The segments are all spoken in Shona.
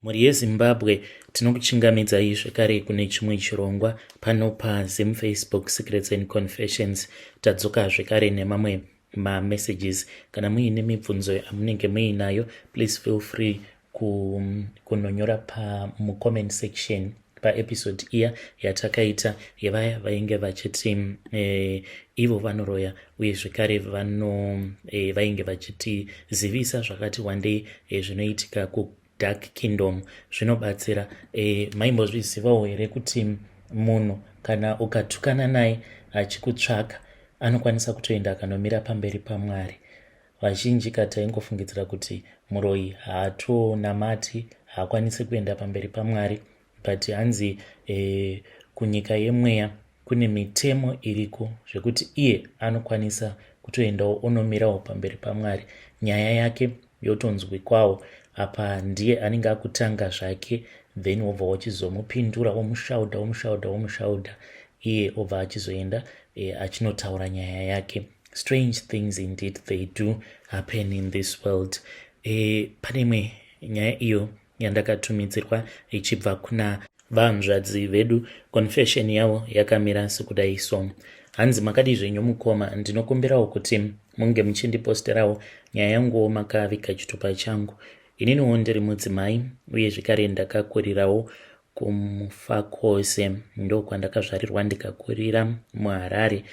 Mhuri yeZimbabwe, tinokuchingamidzai zvekare kune chimwe chirongwa pano paZimFacebook Secrets and Confessions. Tadzoka zvekare nemamwe mamessages. Kana muine mibvunzo yamunenge muinayo, please feel free kunonyora pamucomment section paepisode iya yatakaita yevaya vainge vachiti ivo vanoroya, uye zvekare vano vainge vachitizivisa zvakati wandei zvinoitika kudark kingdom zvinobatsira. Maimbozvizivawo here kuti munhu kana ukatukana naye achikutsvaka, anokwanisa kutoenda akanomira pamberi paMwari? Vazhinji kataingofungidzira kuti muroyi haatonamati, haakwanisi kuenda pamberi paMwari, but hanzi kunyika yemweya kune mitemo iriko zvekuti iye anokwanisa kutoendawo onomirawo pamberi paMwari, nyaya yake yotonzwikwawo. Apa ndiye anenge akutanga zvake, then wobva wachizomupindura, womushaudha, womushaudha, womushaudha, iye obva achizoenda achinotaura nyaya yake. Strange things indeed, they do happen in this world. Pane imwe nyaya iyo yandakatumidzirwa ichibva kuna vanzvadzi vedu. Confession yavo yakamira sekudai so. Hanzi, "Makadi zvenyu mukoma? Ndinokumbirawo kuti munge muchindiposterawo nyaya yanguwo makaviga chitupa changu. Ininiwo ndiri mudzimai, uye zvekare ndakakurirawo kuMufakose, ndokwandakazvarirwa ndikakurira muHarare.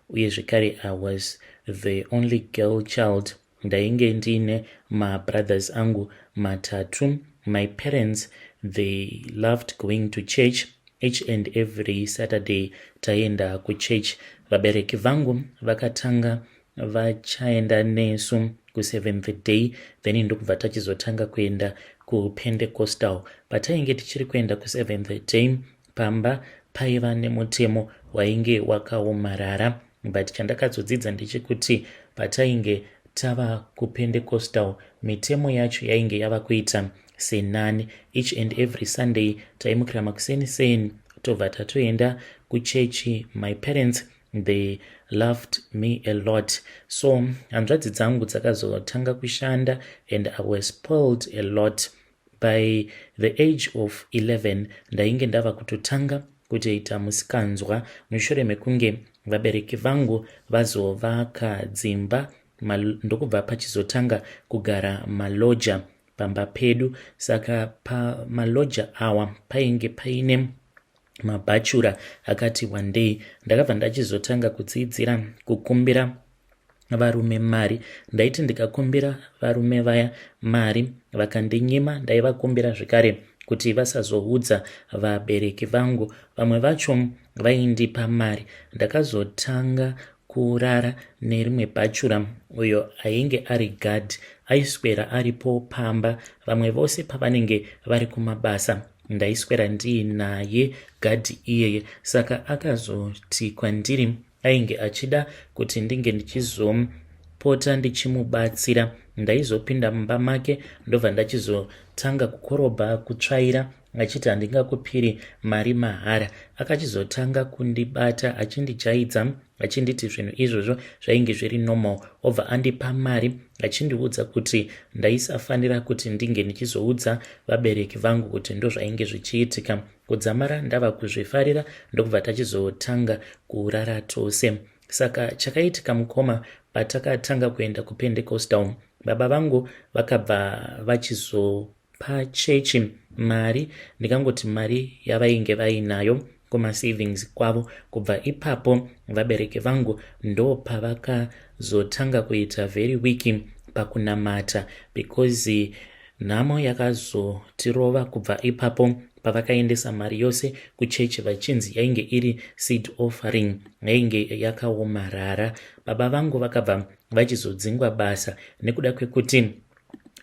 Uye zvekare I was the only girl child. Ndainge ndiine mabrothers angu matatu. My parents, they loved going to church. Each and every Saturday taienda kuchurch. Vabereki vangu vakatanga vachaenda nesu kuSeventh Day, then ndokubva tachizotanga kuenda kuPentecostal. Patainge tichiri kuenda kuSeventh Day, pamba paiva nemutemo wainge wakaomarara, but chandakazodzidza ndechekuti patainge tava kuPentecostal, mitemo yacho yainge yava kuita senani. Each and every Sunday taimukira makuseni seni, tobva tatoenda kuchechi. My parents, they loved me a lot. So hanzvadzi dzangu dzakazotanga kushanda and I was spoiled a lot. By the age of 11 ndainge ndava kutotanga kutoita musikanzwa, mushure mekunge vabereki vangu vazovaka dzimba, ndokubva pachizotanga kugara maloja pamba pedu. Saka pamaloja awa painge paine mabhachura akati wandei. Ndakabva ndachizotanga kudzidzira kukumbira varume mari. Ndaiti ndikakumbira varume vaya mari, vakandinyima, ndaivakumbira zvekare kuti vasazoudza vabereki vangu. Vamwe vacho vaindipa mari. Ndakazotanga kurara nerimwe bhachura uyo ainge ari guard. Aiswera aripo pamba vamwe vose pavanenge vari kumabasa. Ndaiswera ndiinaye gadhi iyeye. Saka akazoti kwandiri ainge achida kuti ndinge ndichizopota ndichimubatsira. Ndaizopinda mumba make, ndobva ndachizotanga kukorobha, kutsvaira, achiti handingakupiri mari mahara. Akachizotanga kundibata achindijaidza, achinditi zvinhu izvozvo zvainge zviri normal. Obva andipa mari, achindiudza kuti ndaisafanira kuti ndinge ndichizoudza vabereki vangu kuti ndo zvainge zvichiitika. Kudzamara ndava kuzvifarira, ndokubva tachizotanga kurara tose. Saka chakaitika mukoma, patakatanga kuenda kuPentecostal, baba vangu vakabva vachizopa chechi mari, ndikangoti mari yavainge vainayo kumasavings kwavo. Kubva ipapo vabereki vangu ndo pavakazotanga kuita very weak pakunamata, because nhamo yakazotirova kubva ipapo pavakaendesa mari yose kuchechi, vachinzi yainge iri seed offering, yainge yakaomarara. Baba vangu vakabva vachizodzingwa basa nekuda kwekuti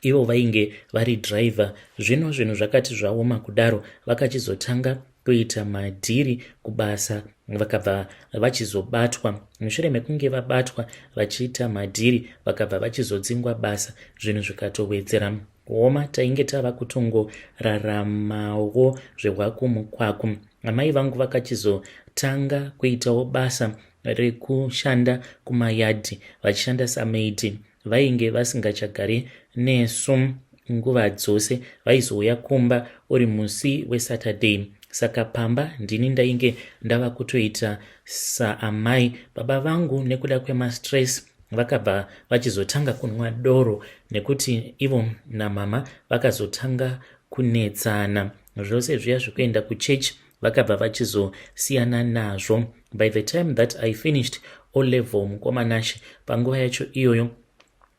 ivo vainge vari driver. Zvino zvinhu zvakati zvaoma kudaro, vakachizotanga kuita madhiri kubasa, vakabva vachizobatwa. Mushure mekunge vabatwa vachiita madhiri, vakabva vachizodzingwa basa. Zvinhu zvikatowedzera kuoma. Tainge tava kutongoraramawo zvehwakumukwaku. Amai vangu vakachizotanga kuitawo basa rekushanda kumayadhi, vachishanda samaid. Vainge vasingachagari nesu. Nguva dzose vaizouya kumba uri musi weSaturday, saka pamba ndini ndainge ndava kutoita saamai. Baba vangu nekuda kwemastress vakabva vachizotanga kunwa doro, nekuti ivo namama vakazotanga kunetsana. Zvose zviya zvekuenda kuchechi vakabva vachizosiyana nazvo. By the time that I finished O level, mukoma Nashe, panguva yacho iyoyo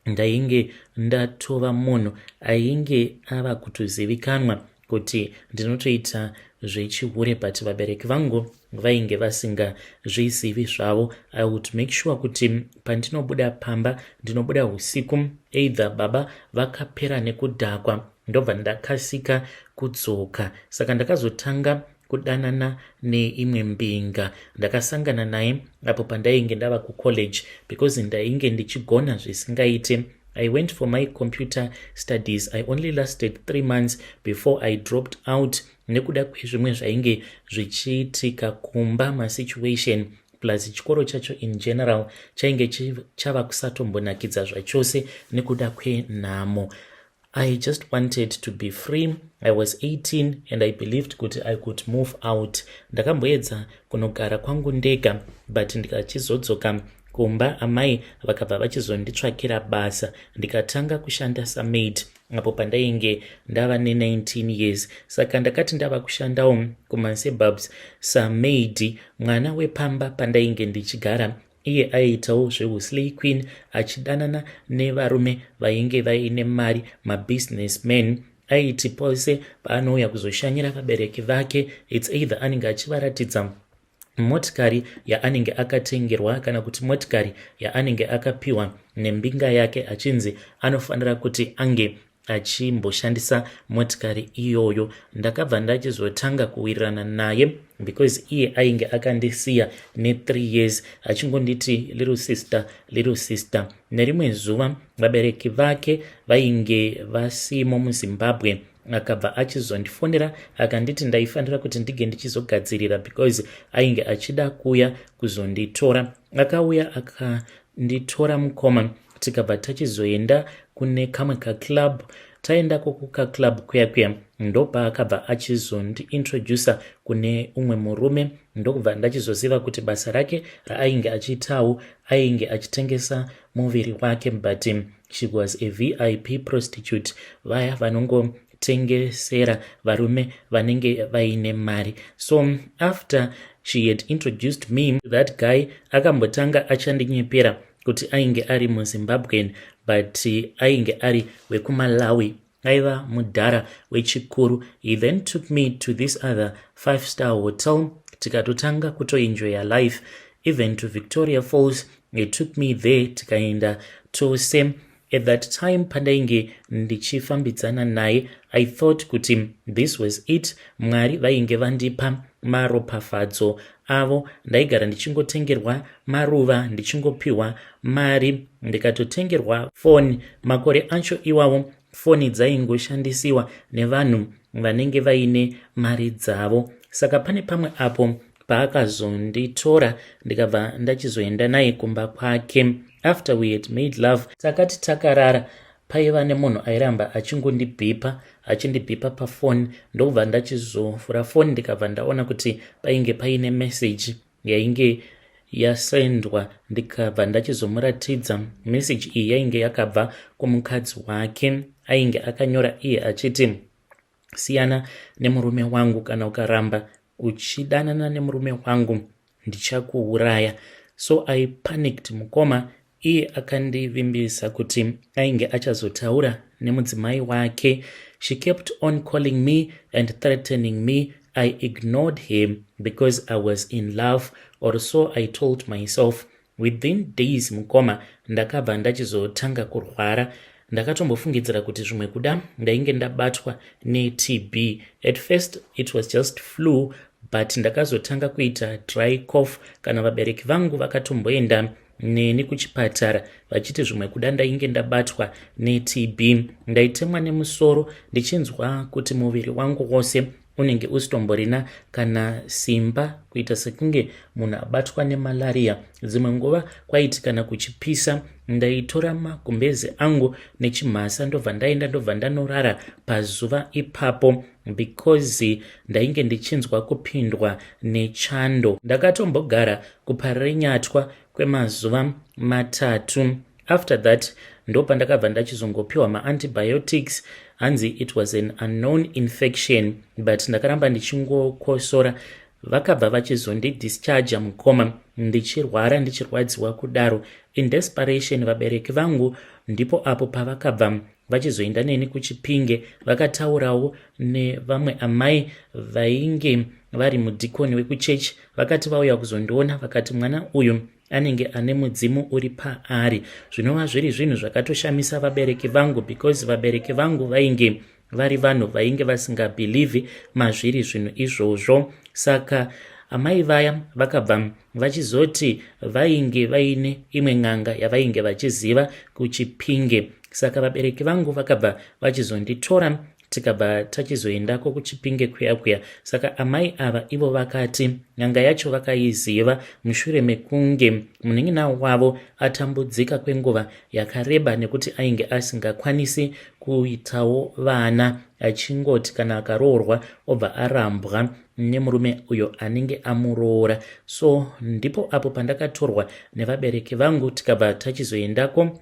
ndainge ndatova munhu ainge ava kutozivikanwa kuti ndinotoita zvechihure, but vabereki vangu vainge vasingazvizivi zvavo. I would make sure kuti pandinobuda pamba ndinobuda usiku, either baba vakapera nekudhakwa, ndobva ndakasika kudzoka. Saka ndakazotanga kudanana neimwe mbinga. Ndakasangana naye apo pandainge ndava kucollege, because ndainge ndichigona zvisingaite. I went for my computer studies. I only lasted 3 months before I dropped out nekuda kwezvimwe zvainge zvichiitika kumba, masituation, plus chikoro chacho in general chainge chava kusatombonakidza zvachose nekuda kwenhamo. I just wanted to be free. I was 18 and I believed kuti I could move out. Ndakamboedza kunogara kwangu ndega, but ndikachizodzoka kumba, amai vakabva vachizonditsvakira basa, ndikatanga kushanda samaid apo pandainge ndava ne19 years. Saka ndakati ndava kushandawo kumasuburbs samaid, mwana wepamba pandainge ndichigara iye aiitawo zveuslay queen, achidanana nevarume vainge vaine mari, mabusinessmen. Aiti pose paanouya kuzoshanyira vabereki vake, it's either anenge achivaratidza motikari yaanenge akatengerwa kana kuti motikari yaanenge akapiwa nembinga yake, achinzi anofanira kuti ange achimboshandisa motikari iyoyo. Ndakabva ndachizotanga kuwirirana naye because iye ainge akandisiya ne3 years, achingonditi "little sister, little sister". Nerimwe zuva vabereki vake vainge vasimo muZimbabwe, akabva achizondifonera akanditi ndaifanira kuti ndige ndichizogadzirira because ainge achida kuuya kuzonditora. Akauya akanditora, mukoma, tikabva tachizoenda kune kamwe kaclub. Taendako kukaclub kuya kuya, ndopaakabva achizondiintrodusa kune umwe murume, ndokubva ndachizoziva kuti basa rake raainge achiitawo, ainge achitengesa muviri wake, but she was a VIP prostitute, vaya vanongotengesera varume vanenge vaine mari. So after she had introduced me that guy, akambotanga achandinyepera kuti ainge ari muZimbabwean, but ainge ari wekuMalawi, aiva mudhara wechikuru. He then took me to this other five star hotel, tikatotanga kutoenjoya life. Even to Victoria Falls he took me there, tikaenda tose. At that time pandainge ndichifambidzana naye, I thought kuti this was it, Mwari vainge vandipa maropafadzo avo. Ndaigara ndichingotengerwa maruva, ndichingopiwa mari, ndikatotengerwa foni. Makore acho iwawo foni dzaingoshandisiwa nevanhu vanenge vaine mari dzavo. Saka pane pamwe apo paakazonditora, ndikabva ndachizoenda naye kumba kwake. After we had made love, takati takarara, paiva nemunhu airamba achingondibhipa, achindibhipa pafoni, ndokubva ndachizovhura foni, ndikabva ndaona kuti painge paine meseji yainge yasendwa. Ndikabva ndachizomuratidza meseji iyi. Yainge yakabva kumukadzi wake. Ainge akanyora iye achiti, "Siyana nemurume wangu. Kana ukaramba uchidanana nemurume wangu, ndichakuuraya." So I panicked, mukoma. Iye akandivimbisa kuti ainge achazotaura nemudzimai wake. She kept on calling me and threatening me. I ignored him because I was in love, or so I told myself. Within days, mukoma, ndakabva ndachizotanga kurwara. Ndakatombofungidzira kuti zvimwe kuda ndainge ndabatwa neTB. At first it was just flu, but ndakazotanga kuita dry cough. Kana vabereki vangu vakatomboenda neni kuchipatara vachiti zvimwe kuda ndainge ndabatwa neTB. Ndaitemwa nemusoro ndichinzwa kuti muviri wangu wose unenge usitomborina kana simba, kuita sekunge munhu abatwa nemalaria. Dzimwe nguva kwaiti kana kuchipisa ndaitora magumbezi angu nechimhasa ndobva ndaenda ndobva ndanorara pazuva ipapo because ndainge ndichinzwa kupindwa nechando. Ndakatombogara kuParirenyatwa kwemazuva 3. After that ndopandakabva ndachizongopiwa maantibiotics, hanzi it was an unknown infection, but ndakaramba ndichingokosora. Vakabva vachizondidischarja mukoma, ndichirwara, ndichirwadziwa kudaro. In desperation, vabereki vangu ndipo apo pavakabva vachizoenda neni kuChipinge. Vakataurawo nevamwe amai vainge vari mudhikoni wekuchechi. Vakati vauya kuzondiona, vakati mwana uyu anenge ane mudzimu uri paari, zvinova zviri zvinhu zvakatoshamisa vabereki vangu, because vabereki vangu vainge vari vanhu vainge vasingabhilivhi mazviri zvinhu izvozvo. Saka amai vaya vakabva vachizoti vainge vaine imwe n'anga yavainge vachiziva kuChipinge. Saka vabereki vangu vakabva vachizonditora, tikabva tachizoendako kuChipinge kuya kuya. Saka amai ava ivo vakati n'anga yacho vakaiziva mushure mekunge munin'ina wavo atambudzika kwenguva yakareba nekuti ainge asingakwanisi kuitawo vana, achingoti kana akaroorwa obva arambwa nemurume uyo anenge amuroora. So ndipo apo pandakatorwa nevabereki vangu, tikabva tachizoendako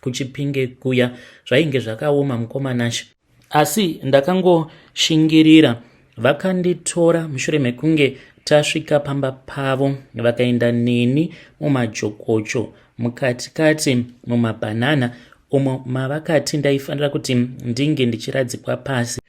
kuChipinge kuya. Zvainge zvakaoma, mukoma Nashe, asi ndakangoshingirira. Vakanditora mushure mekunge tasvika pamba pavo, vakaenda neni mumajokocho, mukatikati mumabhanana umo mavakati ndaifanira kuti ndinge ndichiradzikwa pasi.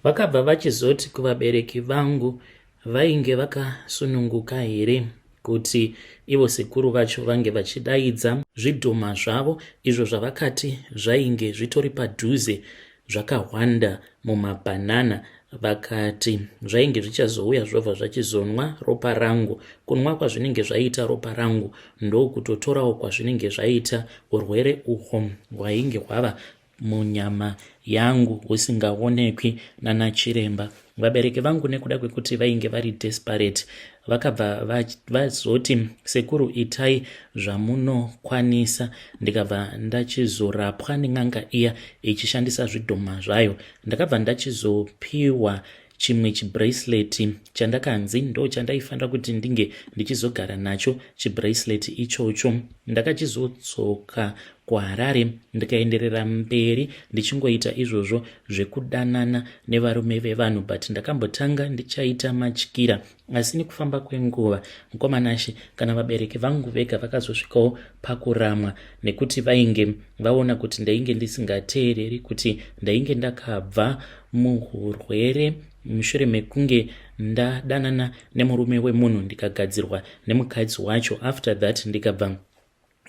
Vakabva vachizoti kuvabereki vangu vainge vakasununguka here kuti ivo sekuru vacho vange vachidaidza zvidhoma zvavo izvo zvavakati zvainge zvitori padhuze zvakahwanda mumabhanana. Vakati zvainge zvichazouya zvobva zvachizonwa ropa rangu. Kunwa kwazvinenge zvaita ropa rangu ndokutotorawo kwazvinenge zvaita urwere uhwo hwainge hwava munyama yangu husingaonekwi nanachiremba. Vabereki vangu, nekuda kwekuti vainge vari desperate, vakabva vazoti, "Sekuru, itai zvamunokwanisa." Ndikabva ndachizorapwa nen'anga iya ichishandisa zvidhoma zvayo. Ndakabva ndachizopiwa chimwe chibracelet chandakanzi ndo chandaifanira kuti ndinge ndichizogara nacho. Chibracelet ichocho ndakachizodzoka kuHarare, ndikaenderera mberi ndichingoita izvozvo zvekudanana nevarume vevanhu, but ndakambotanga ndichaita matyira. Asi nekufamba kwenguva, mukoma Nashe, kana vabereki vangu vega vakazosvikawo pakuramwa nekuti vainge vaona kuti ndainge ndisingateereri, kuti ndainge ndakabva muurwere mushure mekunge ndadanana nemurume wemunhu, ndikagadzirwa nemukadzi wacho. After that ndikabva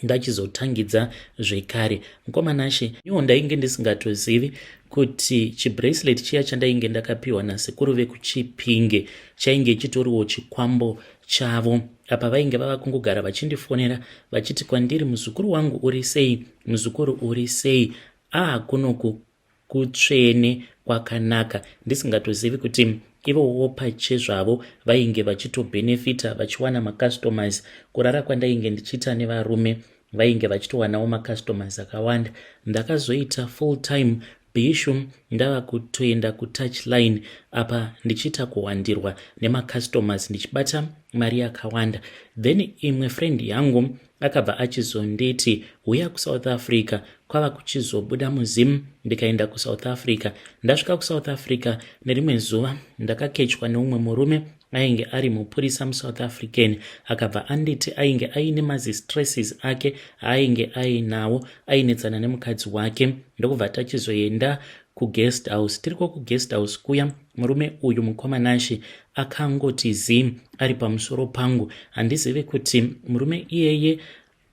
ndachizotangidza zvekare, mukoma Nashe. Iwo ndainge ndisingatozivi kuti chibracelet chiya chandainge ndakapiwa nasekuru vekuChipinge chainge chitoriwo chikwambo chavo. Apa vainge vava kungogara vachindifonera vachiti kwandiri, "Muzukuru wangu uri sei? Muzukuru uri sei? Aa, kunoku kutsvene kwakanaka." Ndisingatozivi kuti ivowo pachezvavo vainge vachitobhenefita, vachiwana macustomers. Kurara kwandainge ndichiita nevarume, vainge vachitowanawo macustomers akawanda. Ndakazoita full time bhishu, ndava kutoenda kutouch line, apa ndichiita kuwandirwa nemacustomers, ndichibata mari yakawanda. Then imwe friend yangu akabva achizonditi, "Huya kuSouth Africa." Kwava kuchizobuda muZim, ndikaenda kuSouth Africa. Ndasvika kuSouth Africa, nerimwe zuva ndakakechwa neumwe murume ainge ari mupurisa muSouth African. Akabva anditi ainge aine mazistresses ake aainge ainawo, ainetsana nemukadzi wake. Ndokubva tachizoenda kuguest house. Tiriko kuguest house kuya, murume uyu, mukoma Nashe, akangoti zii ari pamusoro pangu. Handizivi kuti murume iyeye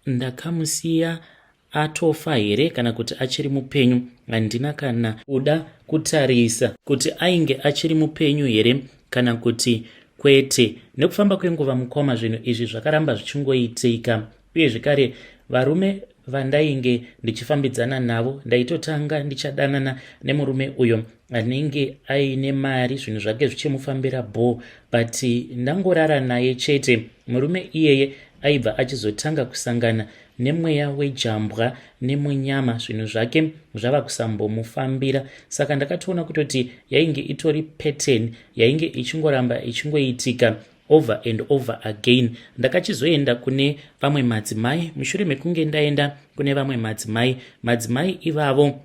ndakamusiya atofa here kana kuti achiri mupenyu. Handina kana kuda kutarisa kuti ainge achiri mupenyu here kana kuti kwete. Nekufamba kwenguva, mukoma, zvinhu izvi zvakaramba zvichingoitika. Uye zvekare varume vandainge ndichifambidzana navo, ndaitotanga ndichadanana nemurume uyo anenge aine mari, zvinhu zvake zvichimufambira bho, but ndangorara naye chete, murume iyeye aibva achizotanga kusangana nemweya wejambwa nemunyama, zvinhu zvake zvava kusambomufambira. Saka ndakatoona kutoti yainge itori pattern yainge ichingoramba ichingoitika over and over again. Ndakachizoenda kune vamwe madzimai. Mushure mekunge ndaenda kune vamwe madzimai, madzimai ivavo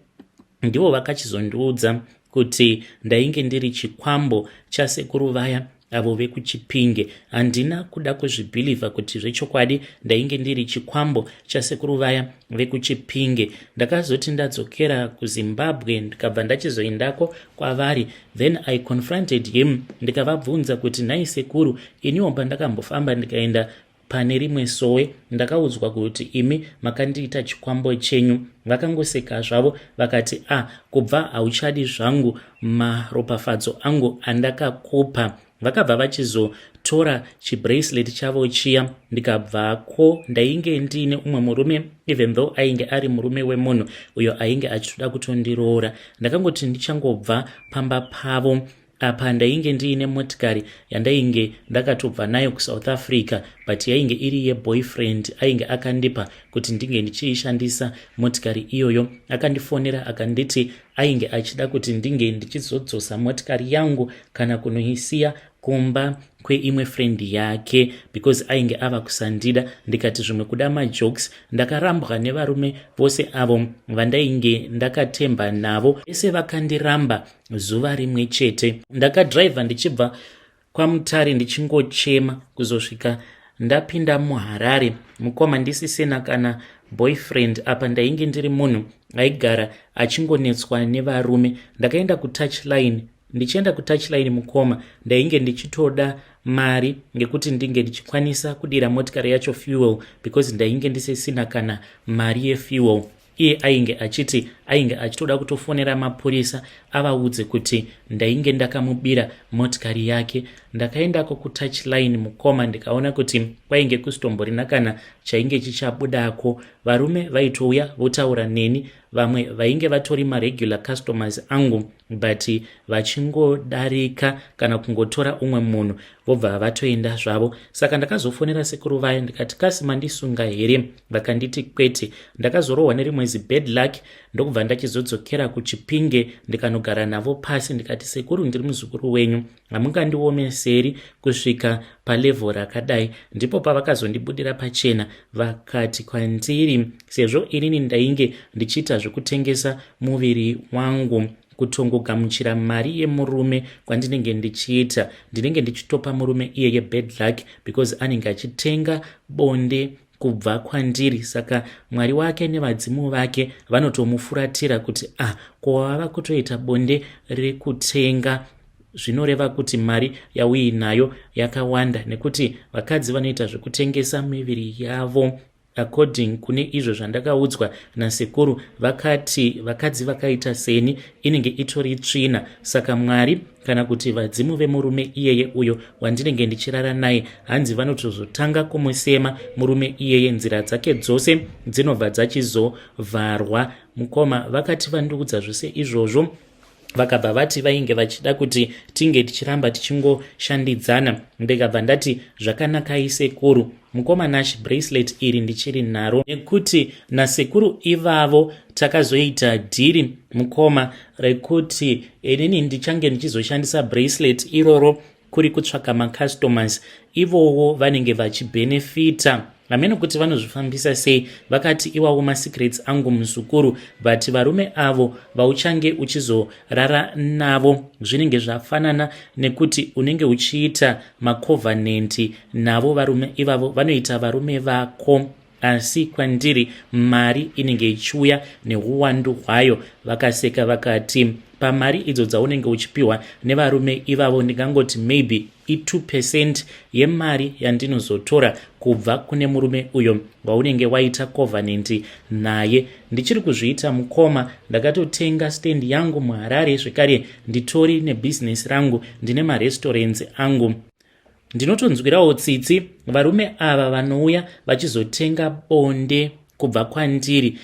ndivo vakachizondiudza kuti ndainge ndiri chikwambo chasekuru vaya avo vekuChipinge. Handina kuda kuzvibhilivha kuti zvechokwadi ndainge ndiri chikwambo chasekuru vaya vekuChipinge. Ndakazoti ndadzokera kuZimbabwe, ndikabva ndachizoendako kwavari. Then I confronted him, ndikavabvunza kuti, "Nhai sekuru, iniwo pandakambofamba ndikaenda pane rimwe sowe, ndakaudzwa kuti imi makandiita chikwambo chenyu." Vakangoseka zvavo vakati, "A ah, kubva hauchadi zvangu maropafadzo angu andakakupa." Vakabva vachizotora chibracelet chavo chiya. Ndikabvako, ndainge ndiine umwe murume, even though ainge ari murume wemunhu uyo ainge achitoda kutondiroora. Ndakangoti ndichangobva pamba pavo apa, ndainge ndiine motikari yandainge ndakatobva nayo kuSouth Africa, but yainge iri yeboyfriend ainge akandipa kuti ndinge ndichiishandisa motikari iyoyo. Akandifonera akanditi ainge achida kuti ndinge ndichizodzosa motikari yangu kana kunoisiya kumba kweimwe friend yake because ainge ava kusandida. Ndikati zvimwe kuda majokes. Ndakarambwa nevarume vose avo vandainge ndakatemba navo, vese vakandiramba zuva rimwe chete. Ndakadhiraivha ndichibva kwaMutare ndichingochema kuzosvika ndapinda muHarare, mukoma, ndisisina kana boyfriend. Apa ndainge ndiri munhu aigara achingonetswa nevarume. Ndakaenda kuTouchline. Ndichienda kuTouchline, mukoma, ndainge ndichitoda mari ngekuti ndinge ndichikwanisa kudira motikari yacho fuel because ndainge ndisisina kana mari yefuel. Iye ainge achiti ainge achitoda kutofonera mapurisa avaudze kuti ndainge ndakamubira motikari yake. Ndakaendako kuTouchline, mukoma, ndikaona kuti kwainge kusitomborina kana chainge chichabudako. Varume vaitouya votaura neni, vamwe vainge vatori maregular customers angu, but vachingodarika kana kungotora umwe munhu vobva vatoenda zvavo. Saka ndakazofonera sekuru vaya ndikati, "Kasi mandisunga here?" Vakanditi, "Kwete." Ndakazorohwa nerimwe zibad luck, ndokubva ndachizodzokera kuChipinge, ndikanogara navo pasi, ndikati, "Sekuru, ndiri muzukuru wenyu, hamungandiomeseri kusvika palevel rakadai." Ndipo pavakazondibudira pachena, vakati kwandiri sezvo inini ndainge ndichiita zvekutengesa muviri wangu, kutongogamuchira mari yemurume kwandinenge ndichiita, ndinenge ndichitopa murume iyeye bad luck because anenge achitenga bonde kubva kwandiri. Saka Mwari wake nevadzimu vake vanotomufuratira kuti, "Ah, ko wava kutoita bonde rekutenga, zvinoreva kuti mari yauinayo yakawanda," nekuti vakadzi vanoita zvekutengesa miviri yavo, according kune izvo zvandakaudzwa nasekuru, vakati vakadzi vakaita seni inenge itori tsvina. Saka Mwari kana kuti vadzimu vemurume iyeye uyo wandinenge ndichirara naye, hanzi vanotozotanga kumusema murume iyeye, nzira dzake dzose dzinobva dzachizovharwa. Mukoma, vakati vandiudza zvose izvozvo, vakabva vati vainge vachida kuti tinge tichiramba tichingoshandidzana. Ndikabva ndati, "Zvakanakai, sekuru." Mukoma Nash, bracelet iri ndichiri naro nekuti nasekuru ivavo takazoita dhiri, mukoma, rekuti inini ndichange ndichizoshandisa bracelet iroro kuri kutsvaka macustomers. Ivowo vanenge vachibhenefita, hamene kuti vanozvifambisa sei. Vakati, "Iwawo masecrets angu, muzukuru, but varume avo vauchange uchizorara navo zvinenge zvafanana nekuti unenge uchiita macovenant navo. Varume ivavo vanoita varume vako, asi kwandiri mari inenge ichiuya neuwandu hwayo." Vakaseka vakati, "Pamari idzo dzaunenge uchipiwa nevarume ivavo, ndingangoti maybe i2% yemari yandinozotora kubva kune murume uyo waunenge waita covenant naye." Ndichiri kuzviita, mukoma. Ndakatotenga stand yangu muHarare zvekare, nditori nebhizinesi rangu, ndine marestaurants angu. Ndinotonzwirawo tsitsi varume ava vanouya vachizotenga bonde kubva kwandiri.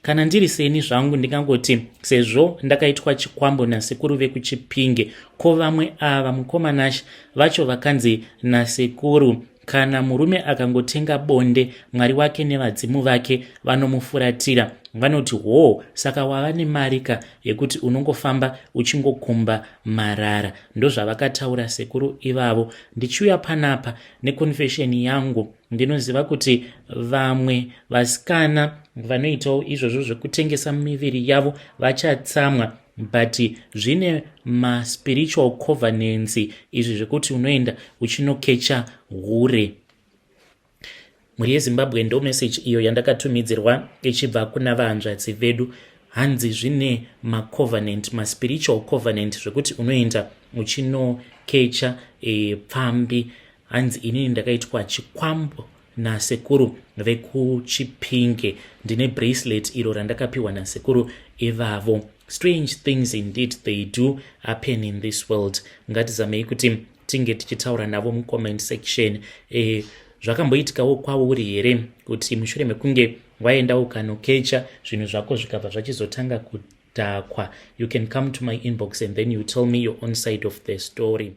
Kana ndiri seni zvangu ndingangoti sezvo ndakaitwa chikwambo nasekuru vekuChipinge, ko vamwe ava mukoma Nash vacho vakanzi nasekuru kana murume akangotenga bonde Mwari wake nevadzimu vake vanomufuratira, vanoti hoo, saka wava nemari ka yekuti unongofamba uchingokumba marara. Ndozvavakataura sekuru ivavo. Ndichiuya panapa neconfession yangu, ndinoziva kuti vamwe vasikana vanoitawo izvozvo zvekutengesa miviri yavo vachatsamwa, but zvine maspiritual covenants izvi zvekuti unoenda uchinokecha hure. Mhuri yeZimbabwe, ndo message iyo yandakatumidzirwa ichibva kuna vahanzvadzi vedu. Hanzi zvine macovenant, maspiritual covenant, zvekuti unoenda uchinokecha pfambi. Hanzi inini ndakaitwa chikwambo nasekuru vekuChipinge, ndine bracelet iro randakapiwa nasekuru ivavo. Strange things indeed, they do happen in this world. Ngatizamei kuti tinge tichitaura navo mucomment section. Zvakamboitikawo kwauri here kuti mushure mekunge waenda ukanokecha zvinhu zvako zvikabva zvachizotanga kudhakwa? You can come to my inbox and then you tell me your own side of the story.